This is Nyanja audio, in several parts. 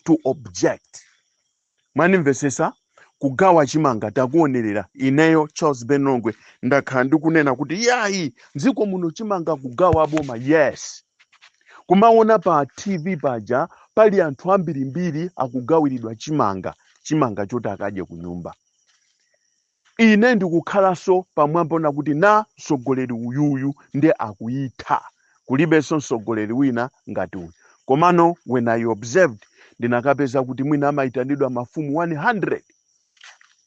to object. Mwanimvesesa? Kugawa chimanga takuonerera. Ineyo Charles Benlongwe ndakhala ndikunena kuti yayi, mdziko muno chimanga kugawa boma, yes, kumaona pa TV paja pali anthu ambirimbiri akugawiridwa chimanga, chimanga choti akadye ku nyumba. Ine ndikukhalanso pamwamba na kuti na mtsogoleri uyuyu ndi akuyitha, kulibenso mtsogoleri wina ngati uyu. Komano when I observed, ndinakapeza kuti mwina amayitanidwa mafumu 100,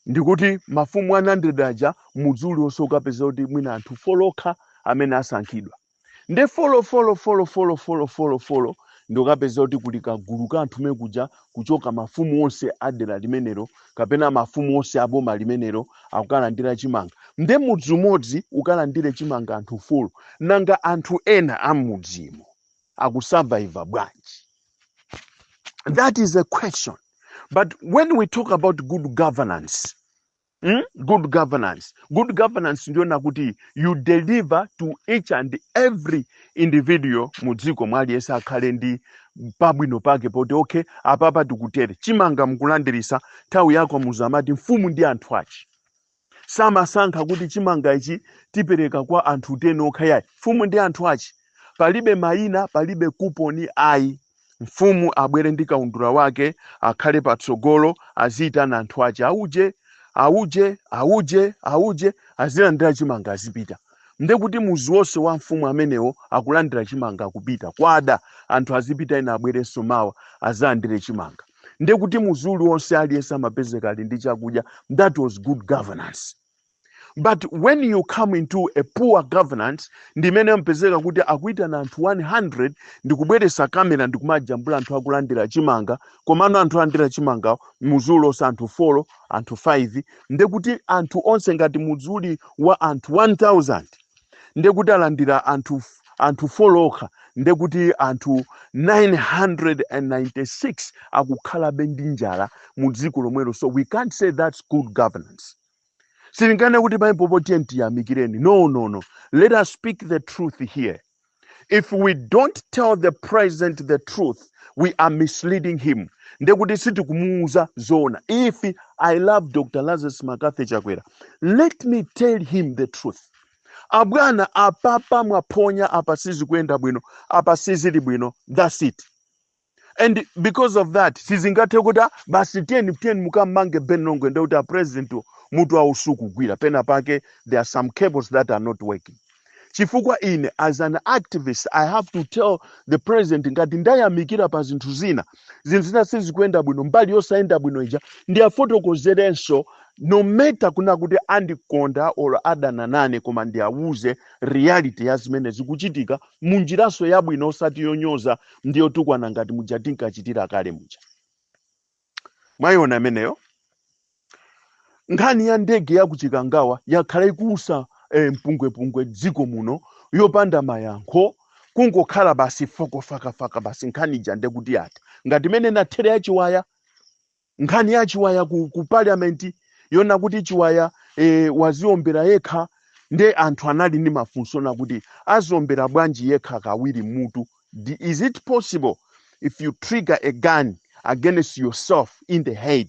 ndikuti mafumu 100 aja, mudzi uliwonse ukapeza kuti mwina anthu 4 okha amene asankhidwa, nde four, four, four, four, four, four, four, ndikapeza kuti kuli kagulu ka anthu mekuja kuchoka mafumu onse a dera limenelo kapena mafumu onse a boma limenelo akukalandira chimanga. Nde mudzi umodzi ukalandire chimanga anthu 4, nanga anthu ena a mudzimo akusurvive bwanji? That is a question. But when we talk about good governance, Good governance. Good governance ndiona kuti you deliver to each and every individual mudziko mwaliyense akhale ndi pabwino pake poti okay, apapa tikutere chimanga mukulandirisa. Nthawi yako muzamati mfumu ndi anthu achi samasankha kuti chimanga ichi tipereka kwa anthu 10 okha, yayi, mfumu ndi anthu achi, palibe mayina, palibe kuponi ayi. Mfumu abwere ndi kaundula wake, akhale patsogolo, aziyitana anthu achi, auje, auje, auje, auje, azilandira chimanga, azipita. Ndekuti muzi wonse wa mfumu amenewo akulandira chimanga, akupita kwada, anthu azipita, ena abwerenso mawa azalandire chimanga. Ndekuti muzi uliwonse aliyense amapezeka ali ndi chakudya. That was good governance. But when you come into a poor governance, ndimene mpezeka kuti akuitana anthu 100, ndikubweresa kamera, ndikumajambula anthu akulandira chimanga, komano anthu alandira chimanga muzi uliwonse anthu 4, anthu 5. Ndekuti anthu onse, ngati mudzi uli wa anthu 1000, ndekuti alandira anthu 4 okha, ndekuti anthu 996 akukhalabe ndi njala mu dziko lomwelo. So we can't say that's good governance. Silingane kuti paipopo tiye tiyamikireni. No, no, no, let us speak the truth here. If we don't tell the president the truth, we are misleading him. Ndekuti sitikumuuza zona. If I love Dr Lazarus McCarthy Chakwera, let me tell him the truth: abwana, apapa mwaponya, apa sizikuyenda bwino, apa sizili bwino. That's it. And because of that, sizingathe kuti, "Ah, basi, tiyeni, tiyeni mukammange Ben Longwe." Ndekuti a president mutu awo sukugwira pena pake. There are some cables that are not working, chifukwa ine as an activist, I have to tell the president ngati ndayamikira pa zinthu zina, zinthu zina sizikuyenda bwino. Mbali yosayenda bwino ija ndiyafotokozerenso, no matter kuna kuti andikonda or adana nane, koma ndiawuze reality ya zimene zikuchitika munjiraso yabwino, osati yonyoza ndiyotukwana ngati muja tinkachitira kale muja. Mwayiona imeneyo? Nkhani ya ndege ya kuchikangawa yakhala ikuusa mpungwepungwe dziko muno yopanda mayankho, kungokhala basi fokofakafaka basi. Nkhani ija ndekuti yatha ngati imene nathere ya Chiwaya, nkhani ya Chiwaya ku parliament yona kuti Chiwaya waziombera yekha. Nde anthu anali ndi mafunso nakuti aziombera bwanji yekha kawiri mutu? Is it possible if you trigger a gun against yourself in the head,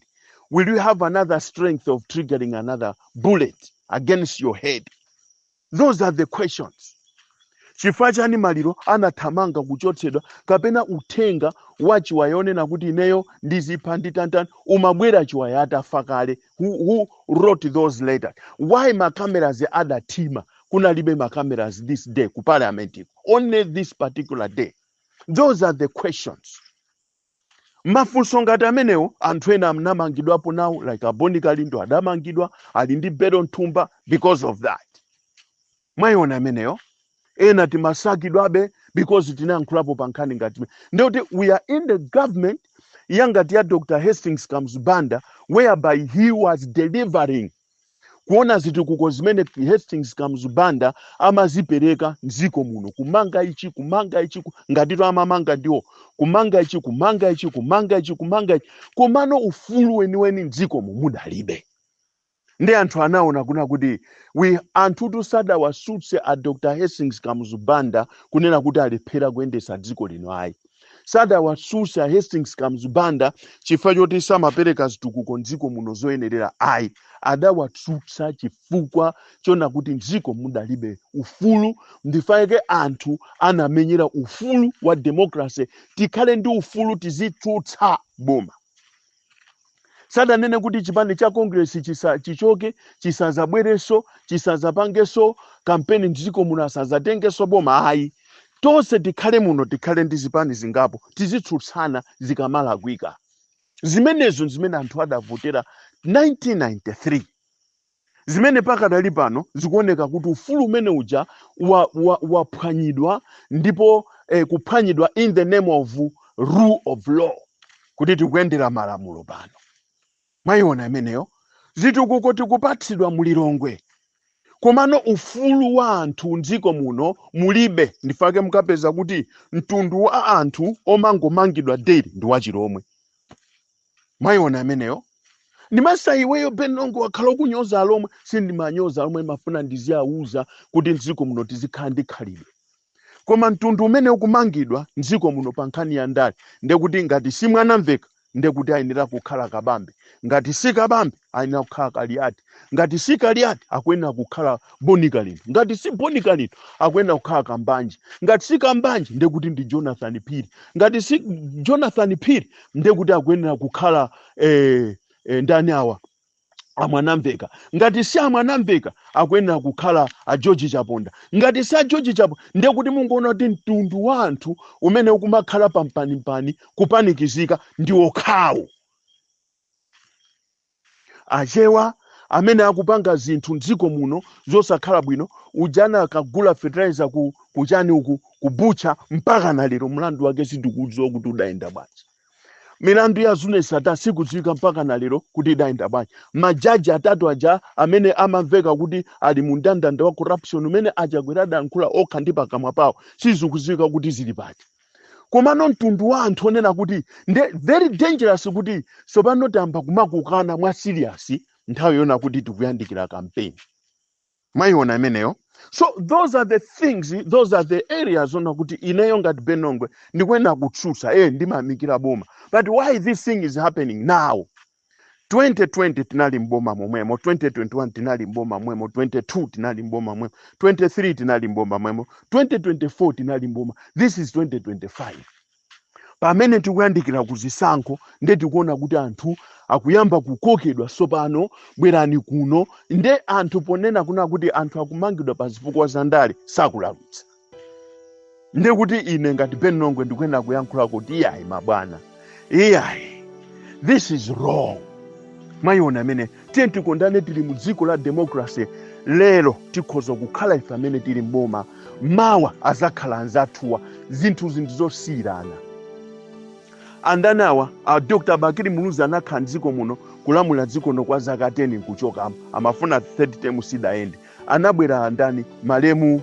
will you have another strength of triggering another bullet against your head? Those are the questions. Chifukwa chani maliro anathamanga kuchotsedwa, kapena uthenga wa Chiwaya onena kuti ineyo ndizipha nditantani umabwera Chiwaya atafa kale? Who wrote those letters? Why macameras adathima? Kunalibe macameras this day ku parliament, only this particular day? Those are the questions. Mafunso ngati amenewo, anthu ena anamangidwapo nawo, like a Bon Kalindo adamangidwa ali ndi belo nthumba because of that. Mwayiona ameneyo? Ena timasakidwabe because tinayankhulapo pa nkhani ngati ndikuti we are in the government yangati ya Dr Hastings Kamuzu Banda, whereby he was delivering. Kuona zitukuko zimene Hastings Kamuzu Banda amazipereka mdziko muno, kumanga ichi, kumanga ichi, ngatito amamanga ndiwo, kumanga ichi, kumanga ichi, kumanga ichi, kumanga ichi, komano ufulu weniweni mdziko mu mudalibe. Ndi anthu anaona kuna kuti we anthu tusadawasutse a Dr Hastings Kamuzu Banda kunena kuti alephera kuyendesa dziko lino, ayi. Sadawatsutse Hastings Kamuzu Banda chifukwa choti samapereka zitukuko mdziko muno zoyenerera, ayi. Adawatsutsa chifukwa chona kuti mdziko mudalibe ufulu. Ndifake anthu anamenyera ufulu wa democracy, tikhale ndi ufulu tizitsutsa boma. Sadanene kuti chipani cha Congress chichoke, chisazabwerenso, chisazapangenso kampeni mdziko muno, asazatengenso boma, ayi. Tonse tikhale muno, tikhale ndi zipani zingapo, tizitsutsana zikamalakwika. Zimenezo zimene anthu adavotera 1993, zimene pakadali pano zikuoneka kuti ufulu umene uja waphwanyidwa, ndipo kuphwanyidwa in the name of rule of law, kuti tikuyendera malamulo pano. Mwayiona imeneyo? Zitukuko tikupatsidwa mulilongwe, komano ufulu wa anthu mdziko muno mulibe. Ndifake mukapeza kuti mtundu wa anthu omangomangidwa daily ndi wachilomwe. Mwayiona imeneyo? Ndimasa iweyo Ben Longwe wakhala ukunyoza alomwe. Sindimanyoza alomwe, mafuna ndiziyawuza kuti mdziko muno tizikhala ndi khalidwe. Koma mtundu umene ukumangidwa mdziko muno pa nkhani ya ndale, ndekuti ngati si Mwanamveka, ndekuti ayenera kukhala Kabambe, ngati si Kabambe, ayenera kukhala Kaliati, ngati si Kaliati, akuyenera kukhala Boni Kalindo, ngati si Boni Kalindo, akuyenera kukhala Kambanje, ngati si Kambanje, ndekuti ndi Jonathan Phiri, ngati si Jonathan Phiri, ndekuti akuyenera kukhala ndani awa, amwanamveka, ngati si amwanamveka, akuyenera kukhala a George Chaponda, ngati si a George Chaponda, ndekuti mungoona kuti mtundu wa anthu umene ukumakhala pampanimpani kupanikizika ndi okhawo Achewa amene akupanga zinthu mdziko muno zosakhala bwino. Ujana akagula fertilizer ku kuchani uku, kubucha, mpaka na lero mlandu wake sindikudziwa kuti udayenda bwanji. Milandu ya Zuneth Sattar sikudziwika mpaka na lero kuti idayenda bwanji. Majaji atatu aja amene amamveka kuti ali mu mndandanda wa corruption umene Achakwera adayankhula okha ndi pakamwa pawo, sizikudziwika kuti zili pati. Komano mtundu wa anthu onena kuti nde very dangerous, kuti tsopano tayamba kumakukana mwa serious nthawi yona kuti tikuyandikira campaign. Mwayiona imeneyo? So those are the things, those are the areas ona kuti ineyo ngati Ben Longwe ndikuyenera kutsutsa. Ndimayamikira boma, but why this thing is happening now? 2020 tinali mboma momwemo, 2021 tinali mboma mwemo, 22 tinali mboma mwemo, 23 tinali mboma mwemo, 2024 tinali mboma. This is 2025, pamene tikuyandikira kuzisankho, nde tikuona kuti anthu akuyamba kukokedwa tsopano, bwerani kuno. Nde anthu ponena kuna kuti anthu akumangidwa pa zifukwa za ndale, sakulakwitsa. Nde kuti ine ngati Ben Longwe ndikuyenera kuyankhula kuti iyayi mabwana, iyayi, this is wrong. Mwayiona imene? Tiye tikondane, tili mu dziko la democracy. Lero tikhoza kukhala ife amene tili mboma, mawa azakhala anzathuwa. Zinthu zinthu zosiyirana. Andani awa? A Dr Bakili Muluzi anakhala mdziko muno kulamula dziko lino kwa zaka 10 nkuchokamo. Amafuna third term, sidayende. Anabwera andani? Malemu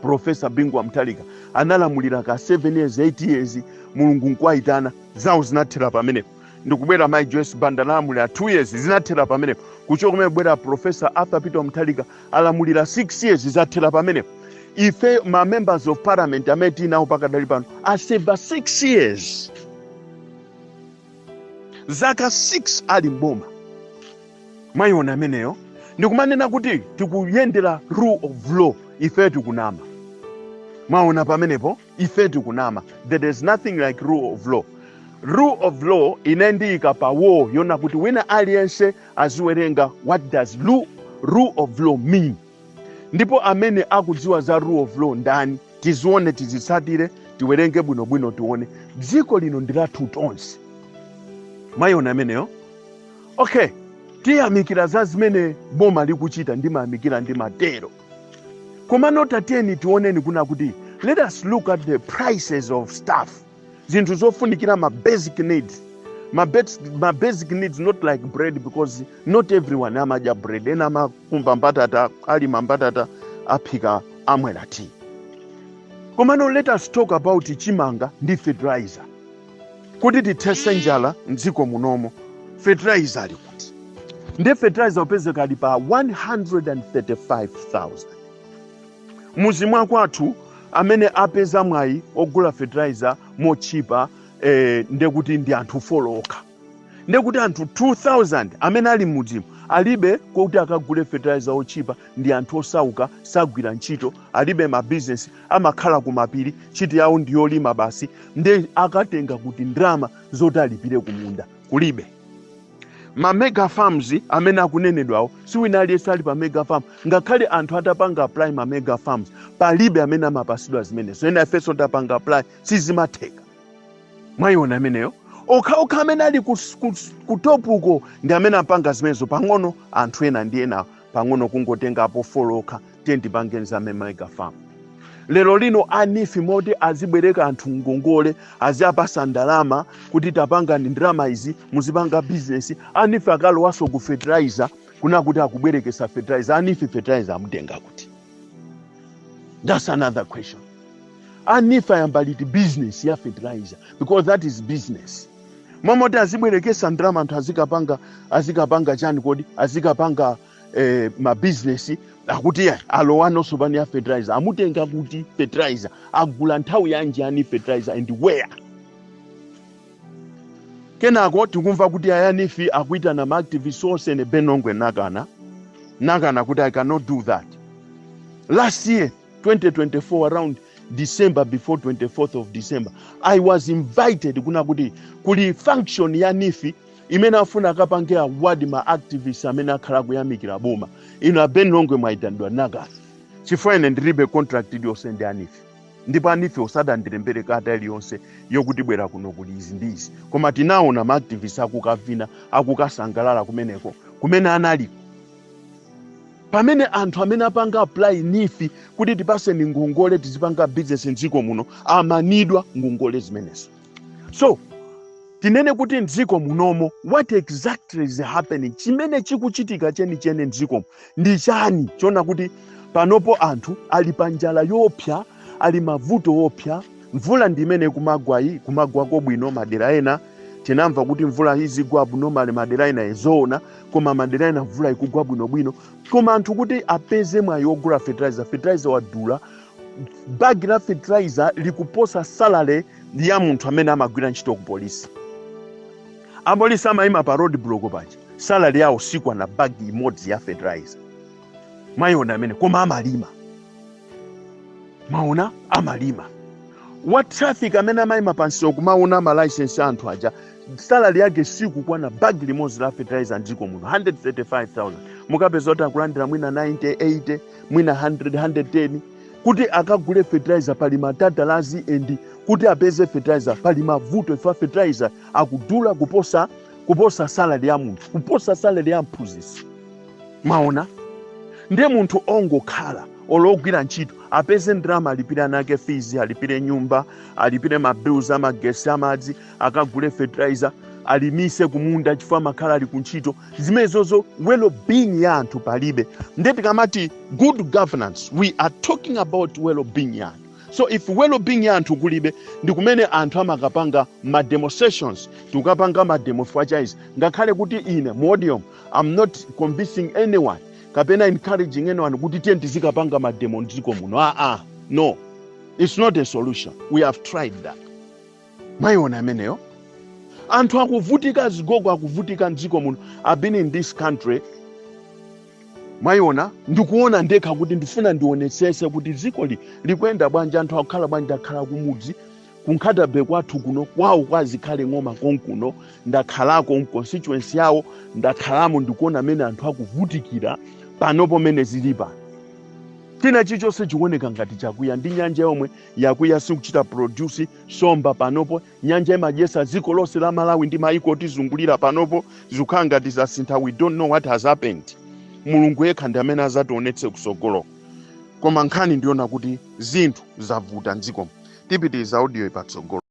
Professor Bingu wa Mutharika analamulira ka 7 years, 8 years, Mulungu nkuwayitana, zawo zinathera pamenepo. Ndikubwera Mai Joyce Banda, analamulira 2 years, zinathera pamenepo. Kuchoka kumene kubwera Professor Arthur Peter Mutharika, alamulira 6 years, zathera pamenepo. Ife ma members of parliament amene tinawo pakadali pano aseva 6 years, zaka 6 ali mboma. Mwayiona ameneyo? Ndikumanena kuti tikuyendera rule of law, ife tikunama. Mwaona pamenepo? Ife tikunama. There is nothing like rule of law. Rule of law ine ndiyika pa wall yona kuti wina aliyense aziwerenga what does rule of law mean, ndipo amene akudziwa za rule of law ndani. Tizione, tizitsatire, tiwerenge bwinobwino, tione. Dziko lino ndi lathu tonse. Mwayiona ameneyo? Okay, tiyamikira za zimene boma likuchita, ndimayamikira ndi matero. Komano tatiyeni tioneni kuna kuti let us look at the prices of stuff, zinthu zofunikira, ma basic needs, ma basic needs, not like bread, because not everyone amadya bread. Ena amakumba mbatata, alima mbatata, aphika, amwera tea. Komano let us talk about chimanga ndi fertilizer kuti tithese njala mdziko munomo. Fertilizer ali kuti? Ndi fertilizer upezeka ali pa 135,000. Muzi mwakwathu Amene apeza mwayi ogula fertilizer mochipa, ndekuti ndi anthu 4 okha. Ndekuti anthu 2000 amene ali m'mudzimo alibe kuti akagule fertilizer ochipa. Ndi anthu osauka, sagwira ntchito, alibe mabizinesi, amakhala kumapiri, ntchito yawo ndiyolima basi. Nde akatenga kuti ndalama zoti alipire kumunda? Kulibe. Ma mega farms amene akunenedwawo, si wina aliyense ali pa mega farm. Ngakhale anthu atapanga apply ma mega farms, palibe amene amapasidwa zimenezo. Ena ifenso tapanga apply, sizimatheka. Mwayiona ameneyo? Okhaokha amene ali ku top uko ndi amene apanga zimenezo pang'ono. Anthu ena ndi ena pang'ono kungotengapo 4 okha, tiye tipangeni za mega farm. Lero lino a NEEF moti azibwereka anthu ngongole, aziapasa ndalama kuti tapangani ndalama izi, muzipanga business. A NEEF akalowaso ku fertilizer, kuna kuti akubwerekesa fertilizer. A NEEF fertilizer amutenga kuti? That's another question. A NEEF ayamba liti business ya fertilizer? Because that is business. Momoti azibwerekesa ndalama, anthu azikapanga chani kodi? Azikapanga mabizinesi. Akuti alowanonso pani ya fertilizer. Amutenga kuti fertilizer? Agula nthawi yanji ani fertilizer, and where? Kenako tikumva kuti a NEEF akuitana ma activists onse. Ne Ben Longwe nakana, nakana kuti I cannot do that. Last year, 2024, around December, before 24th of December, I was invited kuna kuti kuli function ya NEEF imene afuna akapange award ma activists amene akhala kuyamikira boma. Ino a Ben Longwe mwayitanidwa. Nakana chifukwa ine ndilibe contract iliyonse ndi a NEEF, ndipo a NEEF osadandilembere kata iliyonse yokuti bwera kuno kuli izi ndi izi. Koma tinaona ma activists akukavina, akukasangalala kumeneko kumene analiko, pamene anthu amene apanga apply NEEF kuti tipaseni ngongole tizipanga business mdziko muno amanidwa ngongole zimenezo. So tinene kuti mdziko munomo, what exactly is happening? Chimene chikuchitika chenicheni mdzikomo ndi chani, chona kuti panopo anthu ali pa njala yopsa, ali mavuto opsa? Mvula ndi imene kumagwayi, kumagwako bwino madera ena. Tinamva kuti mvula izigwa abnormal madera ena, izoona, koma madera ena mvula ikugwa bwinobwino. Koma anthu kuti apeze mwayi ogula fertilizer, fertilizer wadula. Bagi la fertilizer likuposa salary ya munthu amene amagwira ntchito ku polisi. Apolisi amayima pa road block paja, salary yawo sikwana bagi imodzi ya fertilizer. Mwayiona amene? Koma amalima. Mwaona, amalima. Wa traffic amene amayima pansewu kumaona ma license anthu aja, salary yake sikukwana bagi limodzi la fertilizer. Mdziko muno 135,000, mukapeza kuti akulandira mwina 90, 80, mwina 100, 110. Kuti akagule fertilizer pali matatalazi, and kuti apeze fertilizer pali mavuto. Ifa fertilizer akudula kuposa salary ya munthu, kuposa salary ya mphunzitsi. Mwaona? Ndiye munthu ongokhala ologwira ntchito apeze ndalama alipire ana ake fees, alipire nyumba, alipire ma bills amagesi, amadzi, akagule fertilizer, alimise kumunda chifukwa amakhala ali kuntchito, zimenezozo well-being ya anthu palibe. Ndiye tikamati good governance, we are talking about well-being ya anthu. So if well-being ya anthu kulibe, ndi kumene anthu amakapanga ma demonstrations. Tikukapanga ma demo chifukwa ngakhale kuti ine modium, I'm not convincing anyone kapena encouraging anyone kuti tiye tizikapanga ma demo mdziko muno. Ah, ah, no, it's not a solution. We have tried that. Mwayiona ameneyo? Anthu akuvutika, zigogo akuvutika mdziko muno. I've been in this country, mwayiona, ndikuona ndekha kuti ndifuna ndionetsese kuti dzikoli likuyenda bwanji, anthu akukhala bwanji. Ndakhala kumudzi ku Nkhata Bay kwathu kuno, kwawo kwazikhale ng'oma konkuno. Ndakhalako mu constituency yawo, ndakhalamo, ndikuona amene anthu akuvutikira panopo. Mene zili pano, china chilichonse chikuoneka ngati chakwiya. Ndi nyanja yomwe yakwiya, sikuchita produce somba panopo. Nyanja imadyesa dziko lonse la Malawi ndi maiko otizungulira. Panopo zikukhala ngati zasintha. We don't know what has happened. Mulungu yekha ndi amene azationetse kusogolo. Koma nkhani ndiona kuti zinthu zavuta mdzikomo. Tipitiriza audio ipatsogolo.